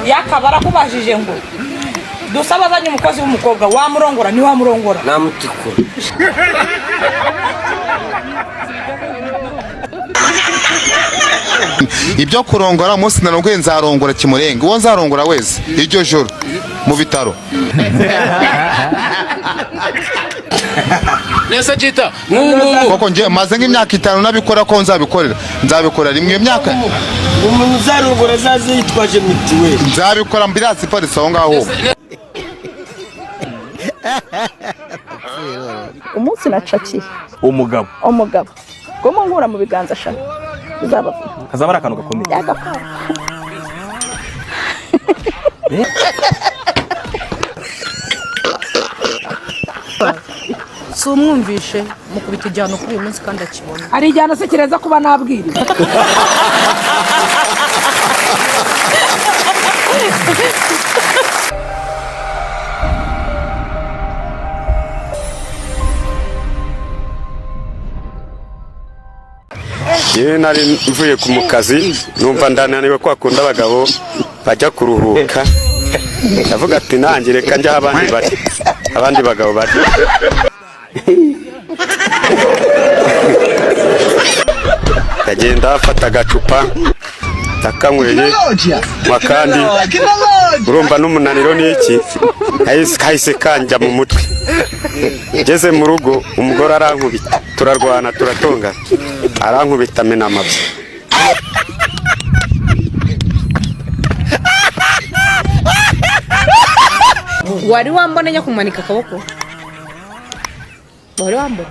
Yakaba arakubajije ngo dusaba azanye umukozi w'umukobwa, wamurongora ntiwamurongora? Namutikura. Ibyo kurongora, umunsi narongoye nzarongora kimurenga uwo nzarongora wese iryo joro mu bitaro. Nese cita nk'ubu ngubu. Koko njye maze nk'imyaka 5 nabikora, ko nzabikorera, nzabikora rimwe iyo myaka. Umuntu uzarongora azaze yitwaje mitiweli. Nzabikora ambulance iparitse aho ngaho. Umunsi nacakiye umugabo, umugabo ngo nkura mu biganza sha bizabavuna. Kazaba ari akantu gakomeye. Yagapfa. Si umwumvishe mukubita igihano kuri uyu munsi kandi akibona. Hari igihano se kireza kuba nabwiriwe? Yewe, nari mvuye ku mu kazi, numva ndananiwe, kwa kundi abagabo bajya kuruhuka. Ndavuga ati nanjye reka njye aho abandi bari, abandi bagabo bari. Ndagenda afata agacupa, ndakanyweye nywa, kandi urumva n'umunaniro ni iki, kahise kanjya mu mutwe. Ngeze mu rugo umugore arankubita, turarwana, turatongana, arankubita amena amabya. Wari wambona njya kumanika akaboko? Wari wambona?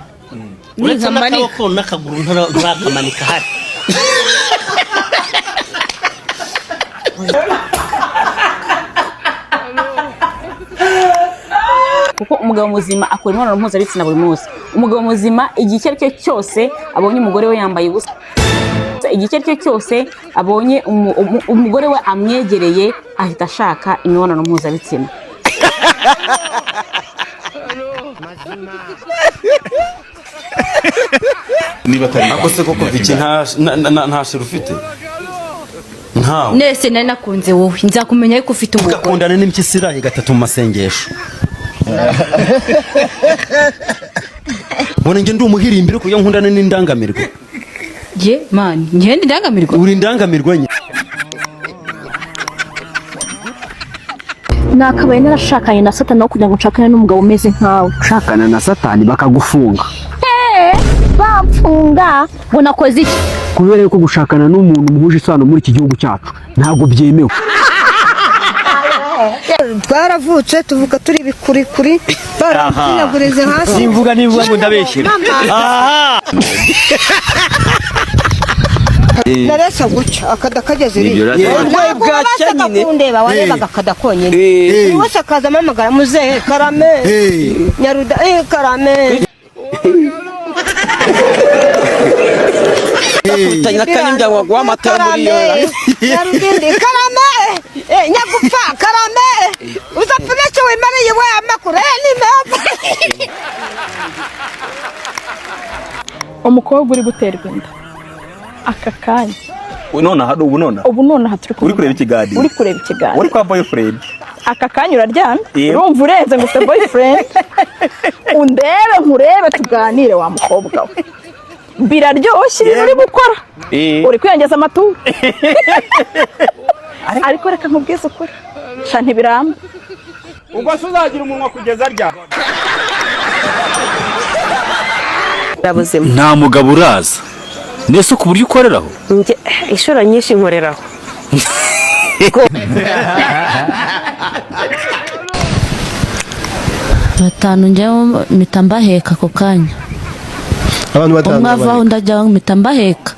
Uretse Ninkamanika. n'akaboko n'akaguru nturakamanika hari. Kuko umugabo muzima akora imibonano mpuzabitsina buri munsi. Umugabo muzima, igihe icyo ari cyo cyose abonye umugore we yambaye ubusa, igihe icyo ari cyo cyose abonye umugore we amwegereye, ahita ashaka imibonano mpuzabitsina. Niba atari Ako se koko Vicky, nta shira ufite ntawe? Nese nari nakunze wowe, nzakumenya yuko ufite umugore. Ugakundana n'impyisi iraye gatatu mu masengesho. Mbona njye ndi umuhirimbiri kugira nkundane n'indangamirwa. Ye mani, ngende indangamirwa. Uri indangamirwa nye. Nakabaye narashakanye na Satani aho kugira ngo nshakane n'umugabo umeze nkawe. Ushakana na Satani bakagufunga. Bamfunga ngo nakoze iki? Kubera yuko gushakana n'umuntu muhuje isano muri iki gihugu cyacu ntabwo byemewe. Twaravutse tuvuga turi ibikurikuri, baradusinyagurize hasi. Simvuga nivuga ngo ndabeshyira. Aha. Naresa gutya akada kageze Nibyo, iriya. rero. Ntabwo wabashaga kundeba, warebaga akada konyine. Buri wese akaza ampamagara: "Muzehe karame, nyaruda, karame." Bakubitanye na Kanyimbya ngo aguhe amata muri iyo. Nyarudindi karame, nyagupfa karame, uzapfa ntacyo wimariye we, amakuru ni meza. Umukobwa uri guterwa inda aka kanya, Nonaha, ubu nonaha? Ubu nonaha turi Uri kureba ikiganiro. Uri kureba ikiganiro. Uri kwa boyfriend. Aka kanya uraryamye. Yego. Urumva urenze ngo ufite boyfriend. Undebe nkurebe, tuganire. Wa mukobwa we, biraryoshye ibintu uri gukora. Uri kwiyongeza amaturo, ariko reka nkubwize ukuri sha, ntibiramba. Ubwo se uzagira umunwa kugeza rya? Ndabuzima. Nta mugabo uraza nese ku buryo ukoreraho? Njye inshuro nyinshi nkoreraho. Batanu njyewe mpita mbaheka ako kanya. Abantu batanu? Umwe avaho undi ajyaho, mpita mbaheka.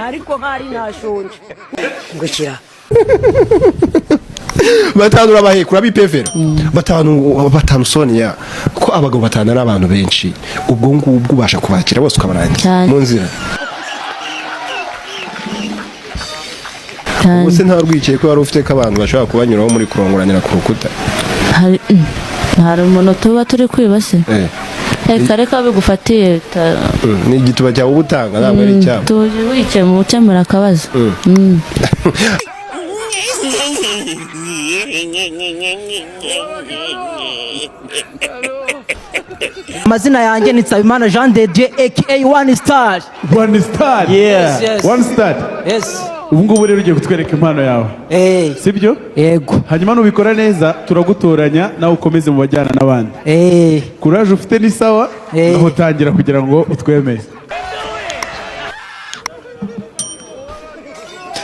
Ariko hari nashonje ngukira. Batanu urabaheka, urabipevera batanu batanu. Sonia, ko abagabo batanu ari abantu benshi, ubwo ngubwo ubasha kubakira bose ukabarangiza Cyane. mu nzira? Cyane. Ubwo se nta rwikekwe ko wari ufite ko abantu bashobora kubanyuraho muri kurongoranira ku rukuta? Hari umuntu tuba turi kwiba se? Reka reka, bigufatiye. Ni igituba cyawe uba utanga, ntabwo ari icyabo. Tuje wicaye mu gukemura akabazo. Amazina yanjye ni Nsabimana Jean de Dieu aka One Star. One Star. Yes, yes. One Star. Yes. Ubu ngubu rero ugiye kutwereka impano yawe, sibyo? Yego. Hanyuma nubikora neza turagutoranya, nawe ukomeze mu bajyana n'abandi. Kuraje ufite ni sawa, naho utangira kugira ngo utwemeze.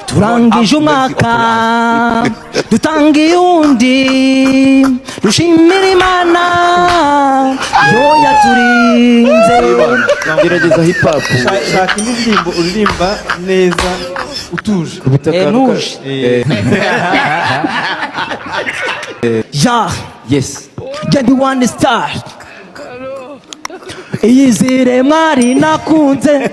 Turangije umwaka, dutangiye undi, dushimira Imana yo yaturinze. Gerageza hip hop. Shaka indi ndirimbo uririmba neza utuje. Ntuje. Ya. Yes. Jadi One Star. Iyizire mwari nakunze.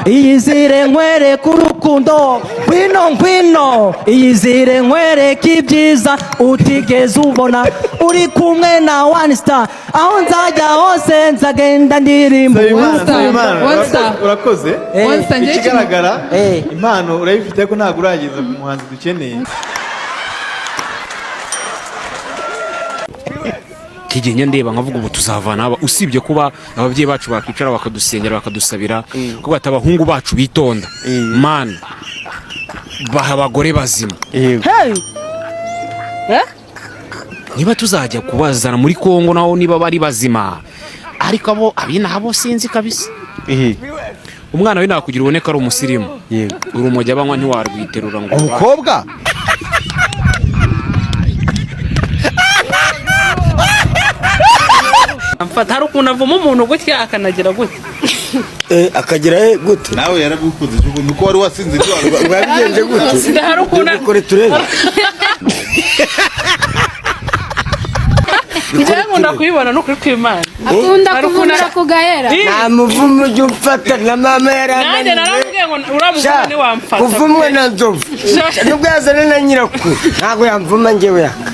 Iyizire nkwereke urukundo, ngwino ngwino, iyizire nkwereke ibyiza utigeze ubona uri kumwe na One Star. Aho nzajya hose nzagenda ndirimba. Urakoze. One Star, njye Ikigaragara impano urayifite, ariko ntabwo urageza ku muhanzi dukeneye. Kigenya ndeba nkavuga ubu tuzavana aba, usibye kuba ababyeyi bacu bakicara bakadusengera, bakadusabira ko bati abahungu bacu bitonda, man, baha abagore bazima. Hey. Niba tuzajya kubazana muri Kongo naho niba bari bazima, ariko abo abinabo sinzi kabisa. Umwana we nakugira ubone ko ari umusirimu, urumogi abanywa ntiwarwiterura ngo Umukobwa. Amfata, hari ukuntu avuma umuntu gutya akanagira gutya. Akagira gute? Nawe yaragukunze, nuko wari wasinze ibyo. Wabigenje gute? Hari ukuntu Dukore turebe. Njyewe nkunda kubibona n'ukuri kw'Imana. Akunda Hari ukuntu kuvumira ku gahera. Nta muvumo ujya umfata, na mama Nanjye yarananiye. naramubwiye ngo uramuvuma ntiwamfata. Kuvumwa na nzovu. Sha. Nubwo yazana na nyirakuru ntabwo yamvuma njyewe yaka.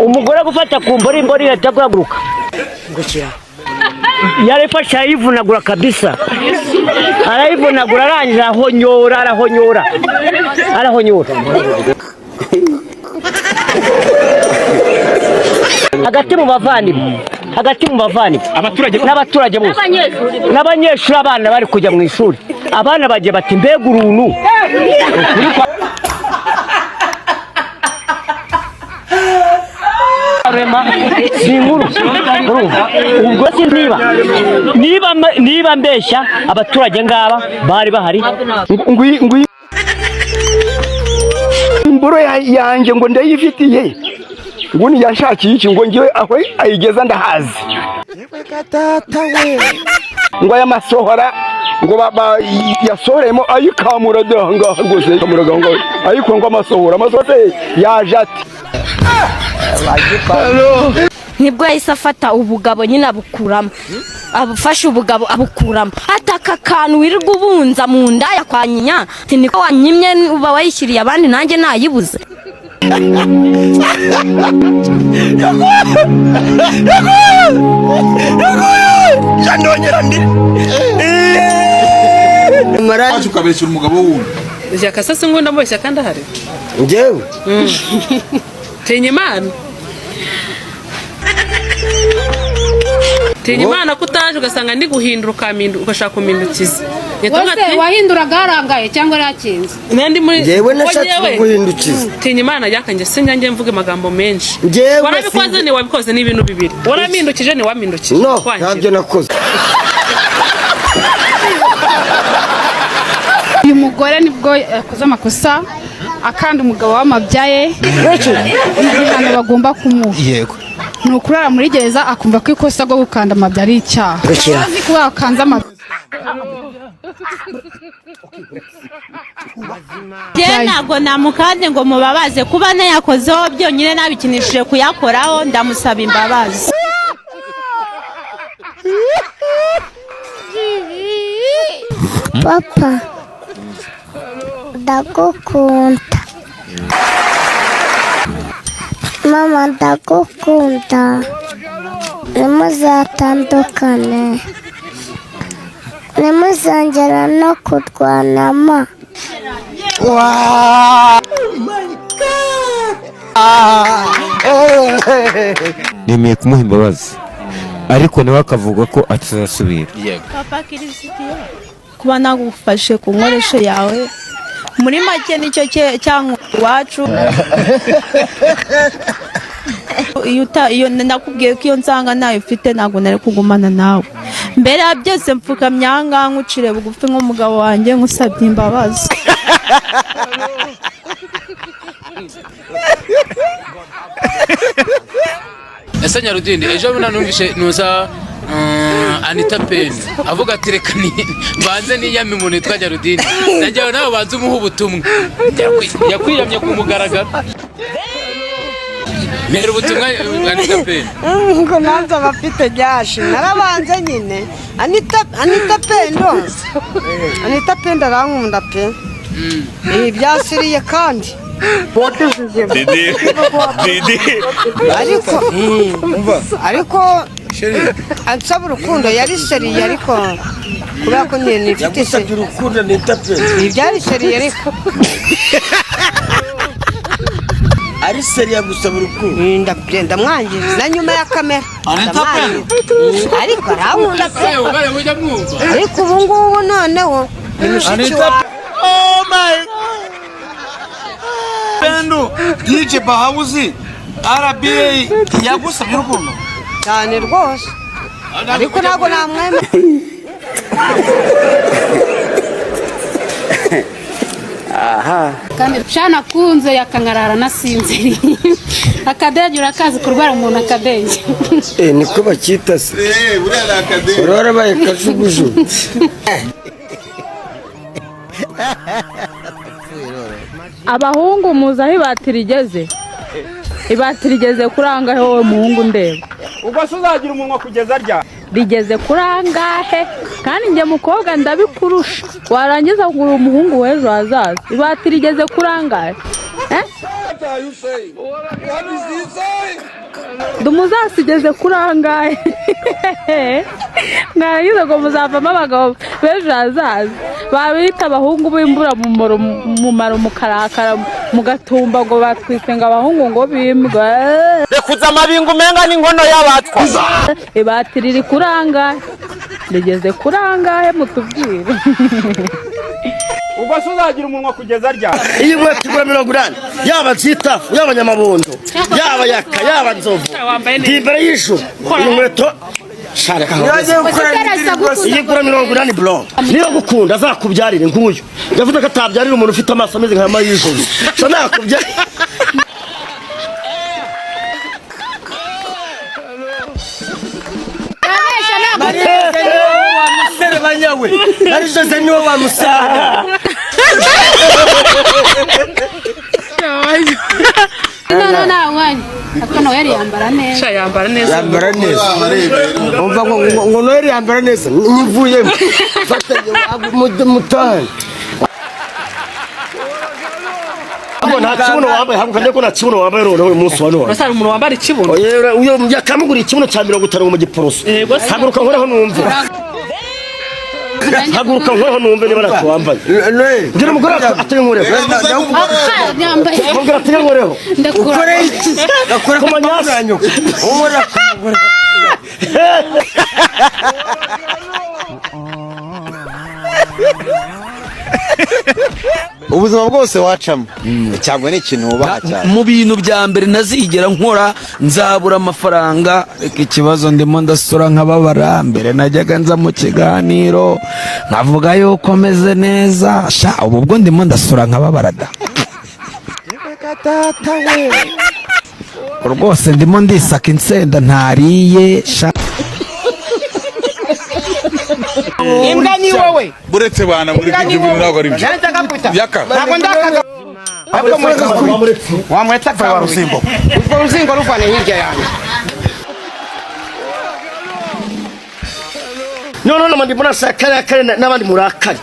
Umugore gufata ku mbori, imbori ihita guhaguruka, yarifashe arayivunagura kabisa, arayivunagura, arangije arahonyora, arahonyora, arahonyora hagati mu bavandimwe, hagati mu bavandimwe, abaturage n'abaturage bose n'abanyeshuri, abana bari kujya mu ishuri, abana bagiye bati mbega uruntu. Ukuri kwa Rema si inkuru, urumva? Ubwo si niba mbeshya, abaturage ngaba bari bahari. Imboro yanjye ngo ndayifitiye, ngo niyashakiye iki, ngo ngewe aho ayigeza ndahazi, ngo aya masohora ngo yasohoremo ayikamura ngaha rwose, ayikamura ngaha, ariko ngo amasohora amasohora yaje ati Nibwo yahise afata ubugabo nyine abukuramo, abufashe ubugabo abukuramo, ataka akantu wirirwa ubunza mu nda ya kwa nyinya, ati niko wanyimye uba wayishyiriye abandi nanjye nayibuze. Wacu ukabeshyura umugabo wundi. Jaka sasa ngunda mbeshya kandi ahari. Njyewe. Tinya Imana. Tinya Imana ko utaje ugasanga ndi guhindura, ukampindura, ugashaka kumpindukiza. Wese wahinduraga arangaye cyangwa yarakinze? Nandi muri Njyewe nashatse Njyewe. kuguhindukiza. Tinya Imana yakanjye sinjya mvuga amagambo menshi. Njyewe Warabikoze sinzi- ni wabikoze ni ibintu bibiri. Warampindukije ni wampindukije. No, ntabyo nakoze. Uyu mugore nibwo yakoze amakosa akanda umugabo w'amabyaye, igihano bagomba kumuha Yego. ni ukurara muri gereza, akumva ko ikosa rwo gukanda amabya ari icyaha. Gukira. Azi kuba wakanze amabya. Njye ntabwo namukanze ngo mubabaze, kuba nayakozeho byonyine nabikinishije kuyakoraho ndamusaba imbabazi. Papa, ndagukunda. Mama, ndagukunda. Ntimuzatandukane, ntimuzongera no kurwanamo. Nemeye kumuha imbabazi, ariko nawe akavuga ko atazasubira. Papa Kirisitiya, kuba nagufashe ku nkoresho yawe, muri make nicyo cyangwa iwacu. Iyo nakubwiye ko iyo nsanga ntayo ufite, ntabwo nari kugumana nawe. Mbere ya byose, mfukamye aha ngaha nkucire bugufi nk'umugabo wanjye, nkusabye imbabazi. Ese Nyarudindi, ejo bundi numvise nuza Anita Peni avuga ati: "Reka mbanze niyame umuntu witwa Nyarudindi." Nagira nawe banze umuhe ubutumwa. Yakwiyamye ku mugaragaro. Mpera ubutumwa Anita Peni. Ngo nanze abafite byashi, narabanze nyine. Anita, Anita Pendo, Anita Pendo arankunda pe. Ibi byasiriye kandi ariko ansaba urukundo yari sérieux, ariko kubera ko nyine nifite Yagusabye urukundo Anita Pendo? Ibi byari sérieux ariko. Ari sérieux, agusaba urukundo? Ndamwangiza na nyuma ya kamera. Anita. Ndamwangiza. Ariko arankunda pe. Ewe, bare mujya mwumva. Ariko ubu ngubu noneho ni mushiki Anita. wawe. Oh my Pendo, DJ Bahawuzi RBA yagusabye urukundo? Cyane rwose, ariko ntabwo namwemera. Kandi shana kunze yakangarara nasinziriye. Akadege urakazi, kurwara umuntu akadege. Niko bakita se? Buriya ni akadege. Urarabaye kajugujugu. Abahungu muzi aho ibati rigeze? Ibati rigeze kuri angahe, wowe muhungu ndeba? Ubwo se uzagira umunwa kugeza rya? Rigeze kuri angahe? Kandi njye mukobwa ndabikurusha. Warangiza ngo uri umuhungu w'ejo hazaza. Ibati rigeze kuri angahe, eh? Dumuzasi igeze kuri angahe? Mwarangiza ngo muzavamo abagabo b'ejo hazaza. Babita abahungu b'imbura mumaro, mukarakara mugatumba ngo batwise ngo abahungu ngo bimbwa. Rekuza amabingo, umenga n'inkono y'abatwa. Ibati riri kuri angahe? Rigeze kuri angahe, mutubwire. Ubwo se uzagira umunwa kugeza rya? Iyi nkweto igura 80, yaba zitafu, yaba nyamabondo, yaba yaka, yaba nzovu, ndi imbere y'ijuru. Iyi nkweto shareka, iyi igura 80 bro. Niyo gukunda azakubyarire nguyu yavuze ko atabyarira umuntu ufite amaso ameze nka mayijuru, so nakubyarira. Marize niwe wa muserebanya we, Marize niwe wa muserebanya. None nawe mwanya ariko Noheli yambara neza. Yambara neza. Yambara neza. Umva ngo Noheli yambara neza, nyivuyemo fata mutahane. Ntabwo nta kibuno wambaye, haguruka ndeko, nta kibuno wambaye noneho uyu munsi wa none. Urasanga umuntu wambara ikibuno. Oya, uyo yakamuguriye ikibuno cya 50 mu Giporoso. Yego se. Haguruka nkoreho numve, haguruka nkoreho numve niba ntacyo wambaye. Mbwira umugore atari nkoreho. Yambaye. Mubwira atari nkoreho. Ndakura. Ukore iki? Gakora ku manyasi. Umura ku mugore. Ubuzima bwose wacamo cyangwa ni ikintu wubaha cyane. Mu bintu bya mbere ntazigera nkora, nzabura amafaranga. Reka, ikibazo ndimo ndasura nkababara. Mbere najyaga nza mu kiganiro nkavuga yuko meze neza sha, ubu bwo ndimo ndasura nkababara da. Rwose ndimo ndisaka insenda ntariye sha. Imbwa ni wowe. Buretse bana muri Imbwa ni ibyo bintu ntabwo ari byo. Nari ndagakubita. Yaka. Ntabwo ndakaga. Wamuretse wa rusimbo, urwo ruzingo ruvane hirya yanjye. None ndimo nashaka kare n'abandi murakare.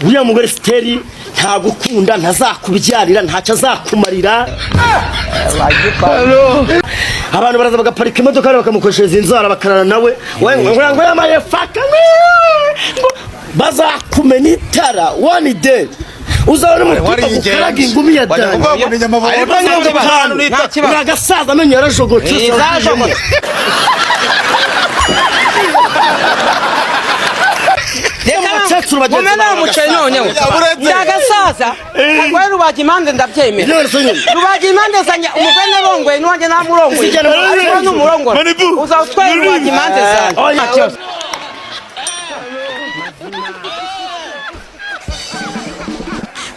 Uriya mugore Siteri Ntagukunda, ntazakubyarira, ntacyo azakumarira. Abantu baraza bagaparika imodoka hano, bakamukoreshereza inzara, bakarara nawe. We ngo yamaye faka ngo bazakumena itara. One day uzabona umupira gukaraga ingumi ya Wajya dani. kuvuga ngo ni Nyamabondo. Ariko 50 ni agasaza, amenyo yarajogotse. Eh, zajogotse. Abakecuru bagenzi mumena bawe umuceri noneho. bagasaza. Ndagasaza karwaye rubaga impande, ndabyemera. Rubaga impande zanjye, umugore narongoye n'uwanjye namurongoye, ariko numurongora uzaba utwaye rubaga impande zanjye. Oya. Nta kibazo.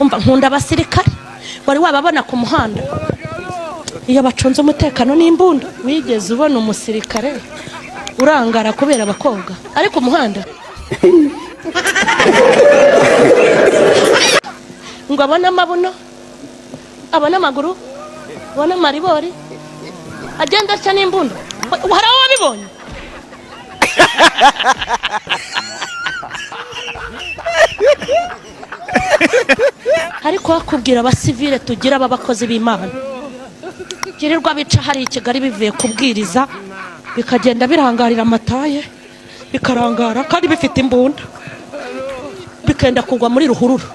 Umva, nkunda abasirikare. Wari wababona ku muhanda iyo bacunze umutekano n'imbunda? Wigeze ubona umusirikare urangara kubera abakobwa ari ku muhanda ngo abone amabuno, abone amaguru, abone amaribori, agenda atya n'imbunda? Hari aho wabibonye? Ariko wakubwira abasivile tugira b'abakozi b'Imana byirirwa bica hari i Kigali bivuye kubwiriza, bikagenda birangarira amataye, bikarangara kandi bifite imbunda, bikenda kugwa muri ruhurura.